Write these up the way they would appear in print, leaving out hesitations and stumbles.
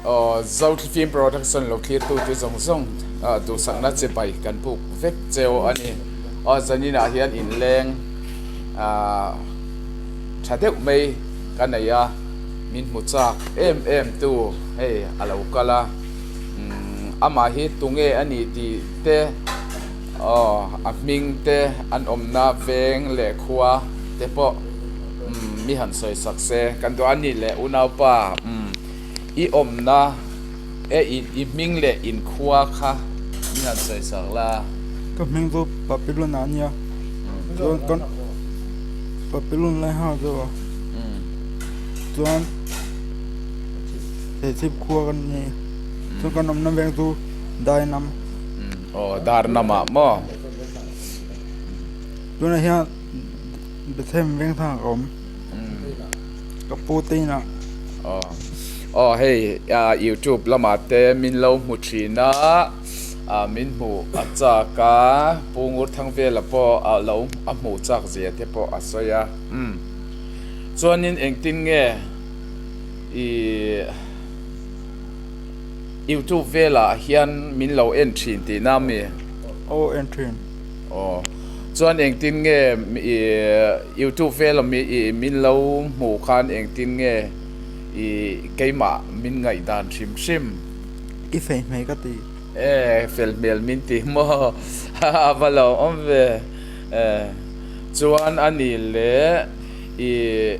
Aw Zothlifim Production lo thlirtute zawng zawng duhsakna chibai kan buk vek cheu a ni. Aw zaninah hian inleng tha deuh mai ka nei a, min hmu chak em em tu hei a lo kal a, amah hi tunge a nih tih te aw a hming te an awmna veng leh khua te pawh mi han sawi sak se kan duh a ni leh unaupa. I awmna e i hming leh in khua kha min han sawi sak la. Ka hming chu Papilon ah ania chuan kan Papilon lai nghak deuh a chuan Serchhip khua kan ni chuan kan awmna veng chu Dainam. Aw Darnam ah maw. Tunah hian Bethlehem vengthlang ah ka awm. Ka pu te inah. Aw aw hei youtube lamah te min lo hmu thin a ah min hmuh a chak a Pu Ngurthangvela pawh a lo a hmuh chak zia te pawh a sawi a umm chuanin engtin nge ih youtube velah hian min lo en thin tihna ami? Aw en thin. Aw chuan engtin nge ih youtube vel ami ih min lo hmuh khan engtin nge ih keimah min ngaihdan hrim hrim. I fei hmel ka ti. E fel hmel min ti maw a va lo awm ve e chuan a nih leh ih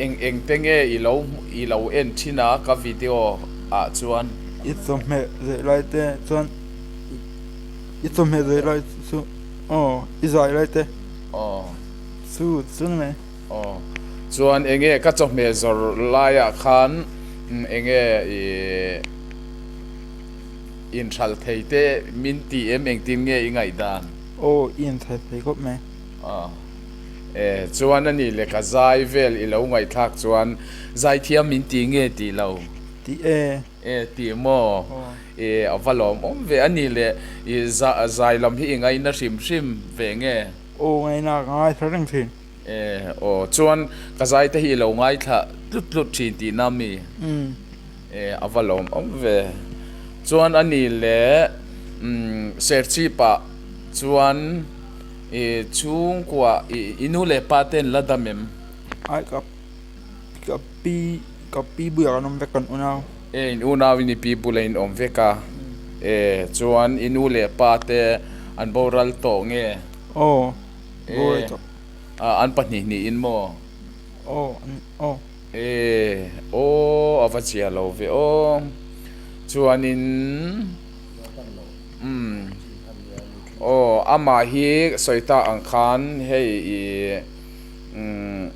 eng eng te nge i lo i lo en thin a ka video ah chuan. I chawhmeh zeh lai te chuan. I chawhmeh zai lai chu aw i zai lai te aw chu chu ni mai. Aw chuan enge ka chawhmeh zawrh laiah khan enge i inhralh thei te min ti em engtin nge i ngaihdan? Aw i inhralh thei khawp mai. Aw e chuan a nih leh ka zai vel i lo ngaihthlak chuan zaithiam min ti nge tih lo? Ti e. E tih maw? E a va lawmawm ve a ni le i zai lam hi i ngaina hrim hrim ve nge? Aw ngaina ka ngaithla reng thin. E aw chuan ka zai te hi i lo ngaithla tlut tlut thin tihna mi? Umm. E a va lawmawm ve. Chuan a ni le umm Serchhip ah chuan i chhungkua i nu leh pa ten la dam em? Ai ka Ka pi ka pi bulah kan awm vek kan unau. E in unau in i pi bulah in awm vek a. E chuan i nu leh pa te an boral tawh nge? Aw boral tawh. E an pahnih hnih in maw? Aw an aw. E aw a va chhia lo ve aw. Chuanin umm aw amah hi sawi tak ang khan hei i umm.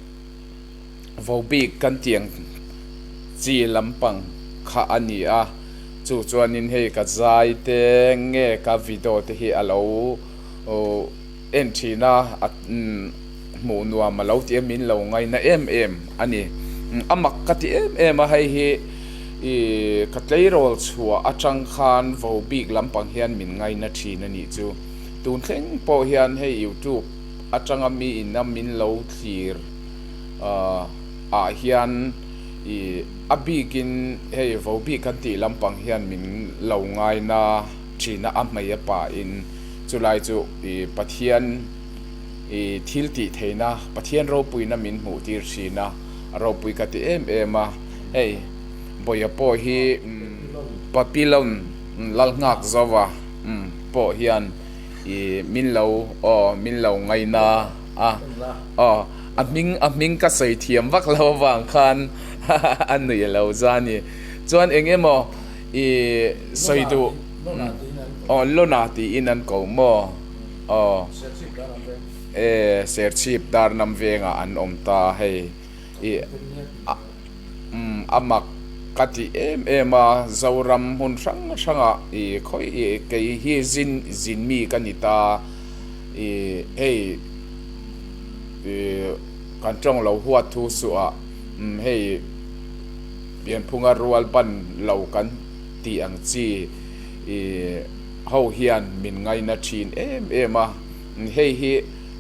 Vo bik kan tiang chi lampang kha a ni a, chu chuanin hei ka zai te nge ka video te hi a lo en thin a, a hmuh nuam a lo ti a min lo ngaina em em a ni. A mak ka ti em em a, hei hi ih ka tleirawl chhuah atang khan vo bik lampang hian min ngaina thin a nih chu. Tun thleng pawh hian hei youtube atanga mi in a min lo thlir ah hian ih a bikin hei vo bik kan tih lampang hian min lo ngaina thin a, a hmei a pahin chulai chu ih Pathian ih thil tih theihna Pathian ropuina min hmuh tir thin a, a ropui ka ti em em a, hei Bawia pawh hi Papilon lal nghak zova pawh hian ih min lo aw min lo ngaina a aw a hming a hming ka sawi thiam vak lo avang khan a nuih a lo za a ni chuan eng emaw ih sawi duh aw lona tiin an ko maw aw e serchhip darnam vengah an awm ta hei ih a. Umm a mak ka ti em em a, Zoram hmun hrang hrangah i khawi i kei hi zin zin mi ka ni ta i hei i kan tawng lo huat thu suh ah umm hei pianphunga rual ban lo kan tih ang chi i ho hian min ngaina thin em em a, hei hi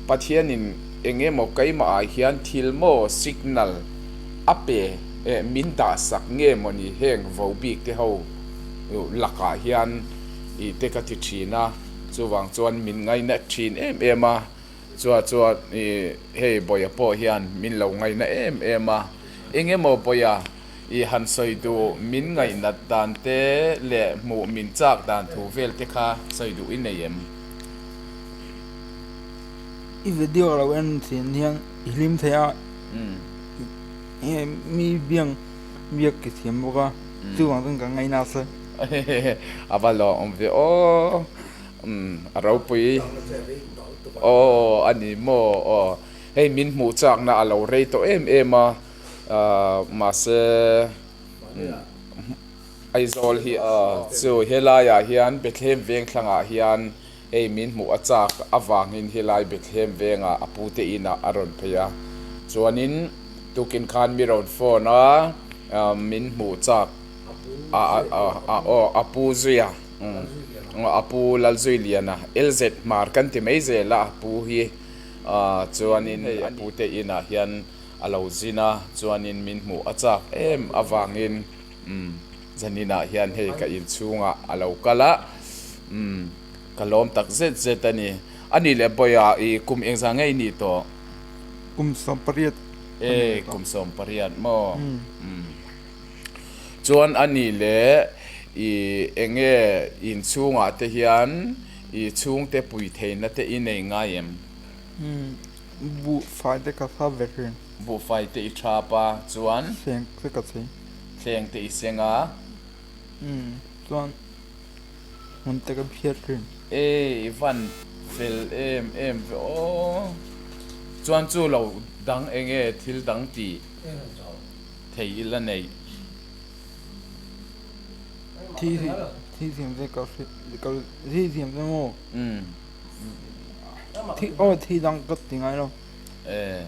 Pathianin eng emaw keimah ah hian thil maw signal a pe. eh min dahsak nge mawni heng vobik te ho lakah hian ih te ka ti thin a, chuvang chuan min ngaina thin em em a, chua chuan ih hei Bawia pawh hian min lo ngaina em em a, eng emaw Bawia ih han sawi duh min ngaihnat dan te leh hmuh min chak dan thu vel te kha sawi duh i nei em? I video lo en thin hian i hlim thei a, enge mi biang biak i thiam bawk a, chuvang chuan ka ngaina se. A va lawm ve aw, a ropui aw a ni maw aw, hei min hmuh chakna a lo rei tawh em em a, mahse Aizawl hi chu helaiah hian Bethlehem Vengthlangah hian Hei min hmuh a chak avangin helai Bethlehem vengah a pute inah a rawn phei a. Chuanin tukin khan mi rawn phone a, min hmuh chak a aw a pu zuia a pu Lalzuiliana LZ Hmar kan ti mai zel a a pu hi chuanin hei a pute inah hian a lo zin a, chuanin min hmuh a chak em avangin Zaninah hian hei ka inchhungah a lo kal a, umm ka lawm tak zet zet a ni. A nih leh Bawiha i kum engzah nge i nih tawh? Kum 18 a ni tawh. E kum 18 maw? Umm chuan a nih leh i enge inchhungah te hian i chhungte pui theihna te i nei ngai em? Umm buhfai te ka thap ve thin. Buhfai te i thap a chuan? Thleng te ka chei. Thleng te i seng a. Umm chuan hmun te ka phiat thin. E i van fel em em ve aw. Chuan chu lo dang enge thil dang tih thei ila neih. Thi thi thiam te ka ka thi thiam te maw. Umm. Thi aw thi dang ka ti ngai lo. E.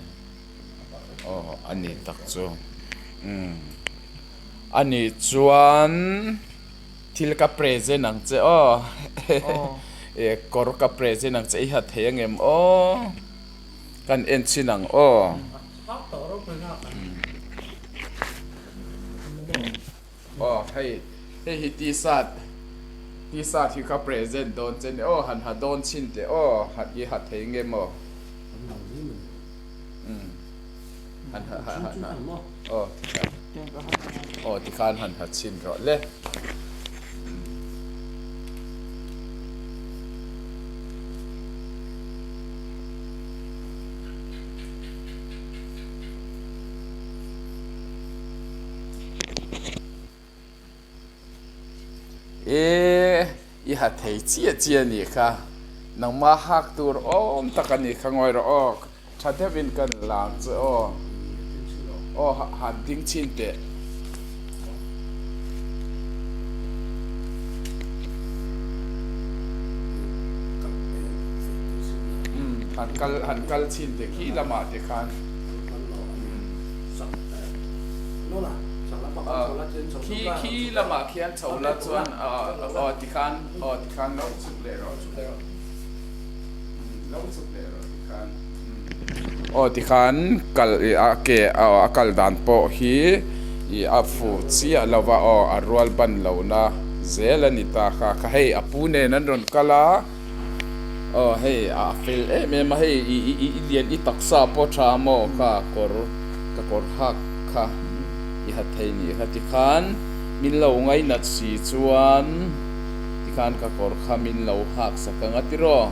Aw a ni tak chu umm a nih chuan thil ka present ang che aw e kawr ka present ang che i ha thei angem aw kan en chhin ang aw. Aw hei hei hi t-shirt t-shirt hi ka present dawn che ni aw han ha dawn chhin teh aw han i ha thei nge maw umm han ha ha han ha aw tikhan aw tikhan han ha chhin rawh le. E i ha thei chiah chiah a nih kha nangmah hak tur awm tak a nih kha ngawi rawh aw tha deuhin kan lang che aw aw han ding chhin teh. Han kal han kal chhin teh khi lamah te khan. Khi khi lamah khian chho la chuan aw tikhan aw tikhan lo chhuk leh rawh lo chhuk leh rawh tikhan aw tikhan kal a ke a kal dan pawh hi ih a fuh chiah lo va aw a rual ban lohna zel a ni ta kha kha hei a pu nen an rawn kal a. Aw hei a fel em em a hei i i i lian i taksa pawh tha maw kha kawr ka kawr hak kha i ha thei nih kha tikhan min lo ngainat si chuan tikhan ka kawr kha min lo hak sak ang a tiraw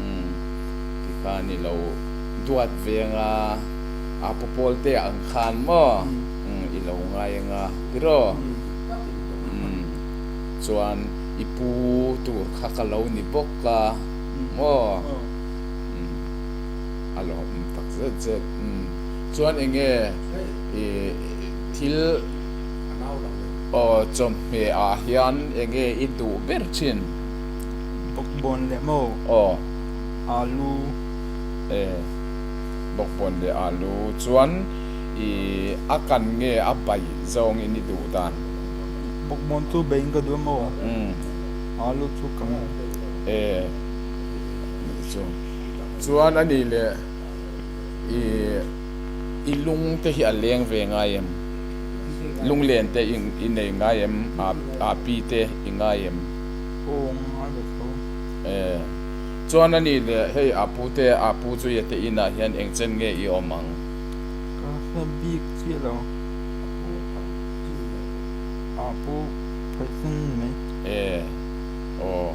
umm tikhan i lo duat ve ang a a pu pawl te ang khan maw umm i lo ngai ang a tiraw umm chuan. I pu tur kha ka lo ni bawk a maw? A lawm tak zet zet. Chuan eng nge i thil aw chawhmeh ah hian eng nge i duh ber thin? Bawkbawn leh maw? Aw. Alu. E bawkbawn leh alu chuan i a kan nge a bai zawngin i duh dan? Bawkbawn chu beiin ka duh emaw? Alu chu ka ngai. E chu chuan a nih leh i i lung te hi a leng ve ngai em? Lunglen te i nei ngai em? A pi te i ngai em? Aw ngai ve tho. E. Chuan a nih leh hei a pu te a pu chu i te inah hian eng chen nge i awm ang? Ka hre bik chiah lo. A pu phaihchung ni mai. E. Aw.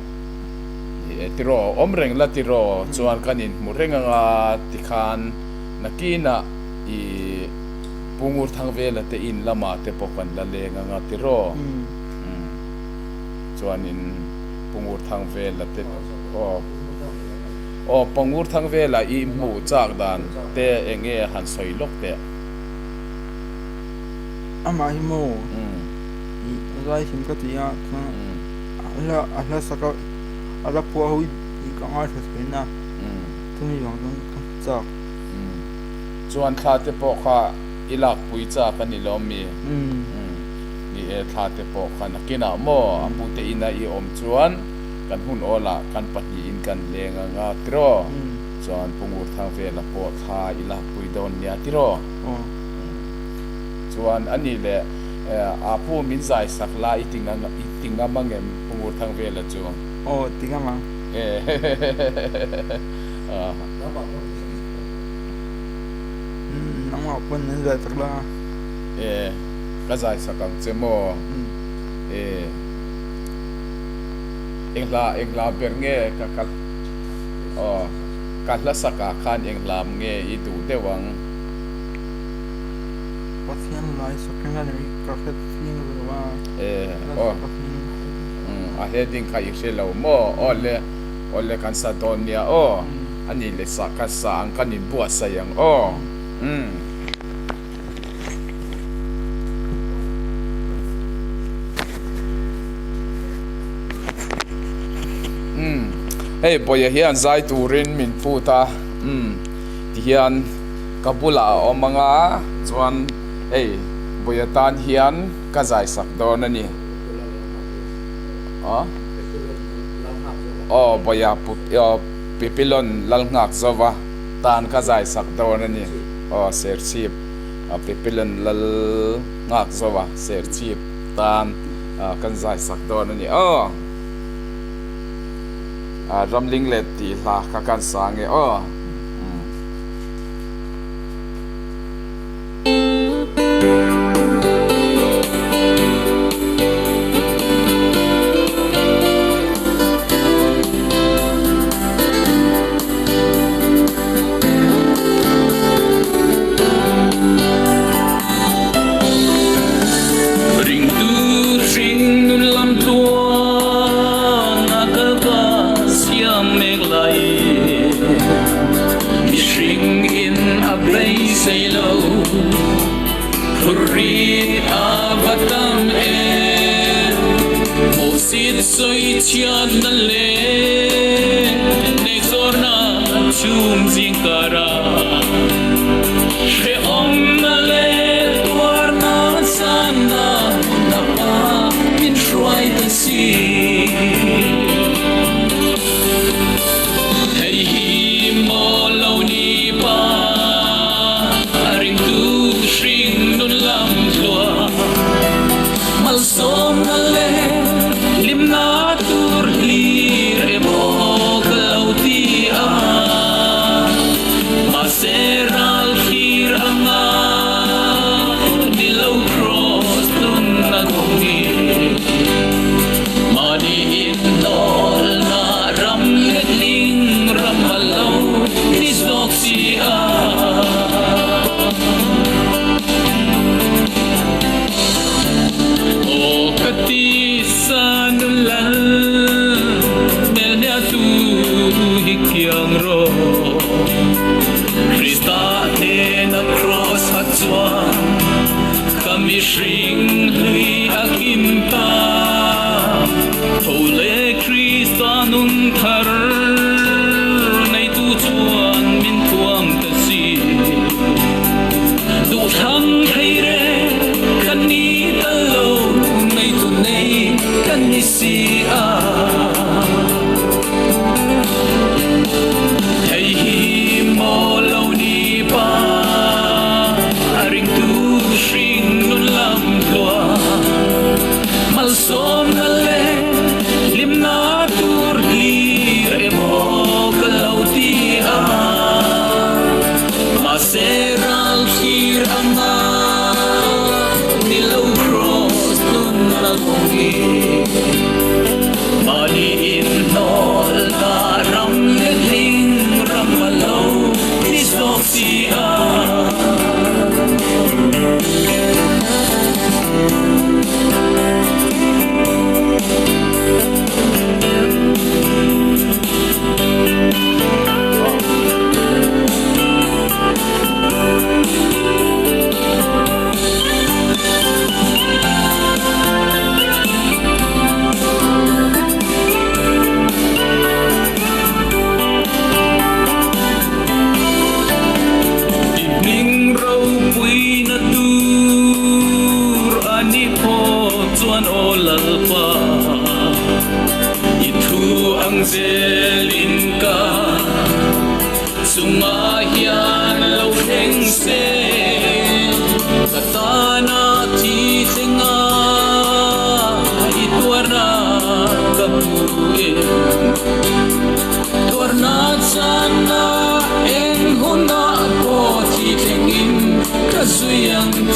Ni e tiraw awm reng la tiraw chuan kan inhmu reng anga tikhan nakinah i Pu Ngurthangvela te in lamah te pawh kan la leng anga tiraw? Umm. Chuanin Pu Ngurthangvela te aw aw Pu Ngurthangvela i hmuh chak dan te eng nge han sawi lawk teh? Amah hi maw i zaithiam ka ti a chuan a hla a hla sak a a la phuah ho i ka ngaithla thin a chumi vang chuan ka hmu chak. Chuan thla te pawh kha i lakpui chak a ni lawm mi? Ni e, thla te pawh kha nakinah maw a pute ina i awm chuan kan hun awlah kan pahnihin kan leng anga tiraw? Chuan Pu Ngurthangvela pawh thla i lakpui dawn nia tiraw? Chuan a ni leh a pu min zai sak la i ti ngam angem Pu Ngurthangvela chu? Aw ti ngam ang. Nangmah pawn min zai sak la. E, ka zai sak ang che maw? E, eng hla eng hla ber nge ka ka aw ka hla sak ah khan eng hla nge i duh deuh ang? Pathian lai sak reng a ni ka hre chiang lo a. E, aw a heading kha i hre lo maw? Aw le. Awle kan sa dawn nia aw, a nih leh sa kan sa ang kan inbuatsaih ang aw. Umm. Umm. Hei Bawia hian zai turin min phut a, umm tihian ka bulah a awm ang a, chuan hei Bawia tan hian ka zai sak dawn a ni. Aw. Aw Bawia Pipilon lal nghak zova tan ka zai sak dawn a ni. Aw Serchhip Pipilon lal nghak zova Serchhip tan kan zai sak dawn a ni. Aw Ramling let tih hla kha kan sa nge aw.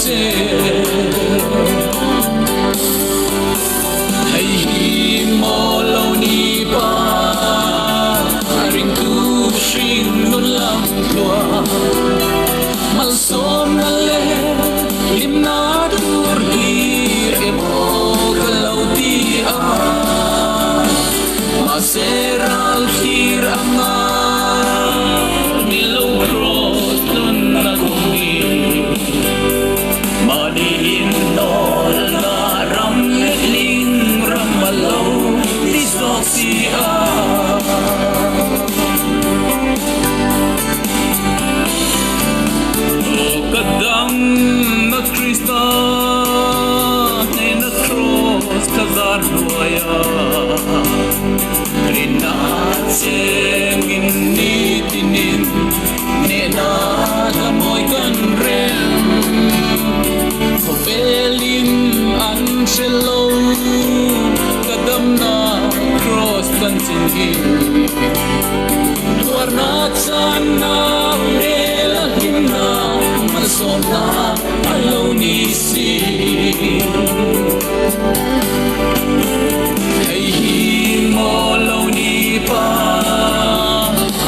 che. Hei hi maw lo ni pa, ringtu hring nun lam tluang. Malsawmna leh hlimna tur hlir emaw ka lo ti a, mahse ral thlir anga ni lo cross nunna kawng hi mahni inhnawlna ram leh hling ram a lo ni zawk si a. Aw ka dam na Krista hnena Kraws ka zar hnuai a, Rinna chengin nitinin hnehna hla mawi kan rem. Khawvelin an hre lo ka damna Kraws kan chin hi. Tuarna channa hmel a hlimna malsawmna a lo ni si. Hei hi maw lo ni pa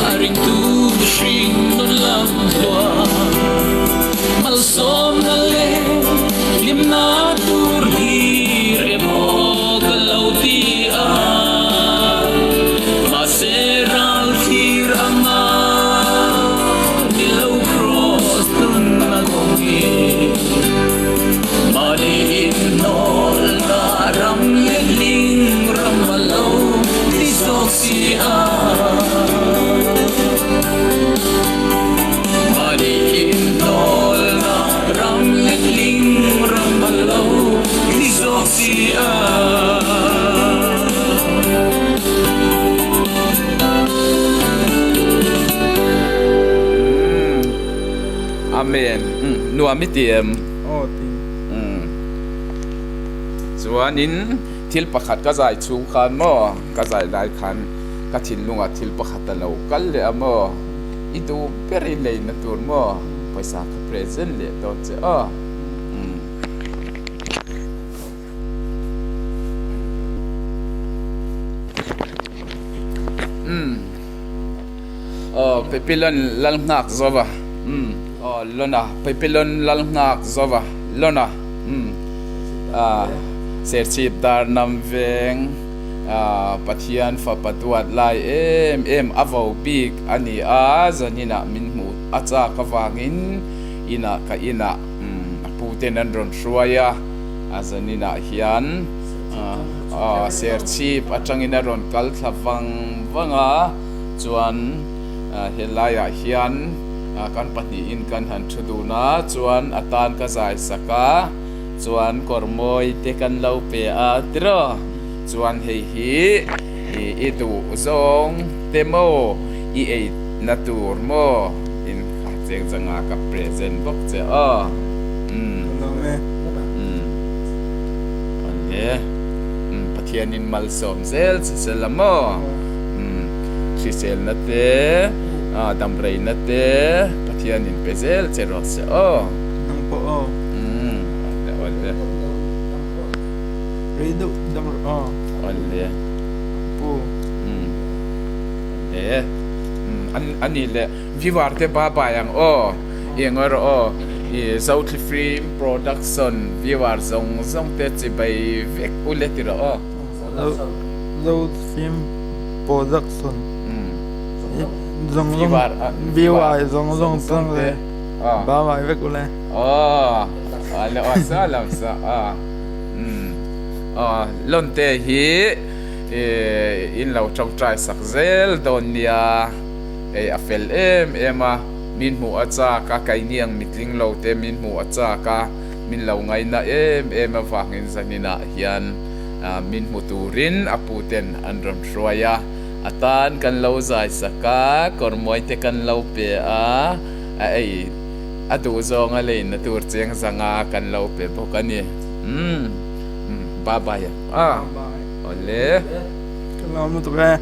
a ringtu hring nun lam hluah malsawmna leh hlimna tur hlir emaw ka lo ti a. Mahse ral thlir anga ni lo cross tunna kawng hi mahni inhnawlna ram leh hling ram a lo ti zawk si a. Mahni inhnawlna ram leh hling ram a lo ti zawk si a. Amen. Nuam i ti em? Aw ti. Chuanin thil pakhat ka zai chhung khan maw, ka zai lai khan ka thinlungah thil pakhat a lo kal leh a maw, i duh ber i leina tur maw, pawisa ka present leh dawn che aw. Umm aw Pepilon lal nghak zova umm aw Lona Pepilon lal nghak zova Lona umm ah Serchhip dar nam veng ah Pathian fapa duat lai em em a vo bik a ni a zaninah min hmuh a chak avangin inah ka inah umm a pu ten an rawn hruai a. A zaninah hian serchhip atangin a rawn kal thla vang vang a, chuan helaiah hian kan pahnihin kan han thu dun a, chuan a tan ka zai sak a, chuan kawr mawi te kan lo pe a tiraw, chuan hei hi i duh zawng te maw i ei na tur maw in kha cheng changa ka present bawk che aw. Awle Pathianin malsawm zel che se la maw hriselna te damreina te Pathianin pe zel che rawh se aw. Nang pawh aw. Awle awle. Rei deuh dam rawh aw. Awle. Pu. Awle. Ani leh viewer te bye bye ang aw. I ngawi rawh aw, i Zothli Film Production viewer zawng zawng te chibai vek u le ti rawh aw. Zothli Film Production zawng zawng viewer zawng zawng te bye bye vek u le. Aw, le aw sa lam sa a. Aw, Lonte hi in lo tawngtai sak zel dawn nia, hei a fel em em a. Min hmuh a chak a, keini ang mitling lo te min hmuh a chak a, min lo ngaina em em avangin zaninah hian min hmu turin a pu ten an rawn hruai a, a tan kan lo zai sak a, kawrmuai te kan lo pe a, a ei a duh zawng a leina tur cheng zanga kan lo pe bawk a ni. Umm bye bye a. Awle. Ka lawm lutuk e.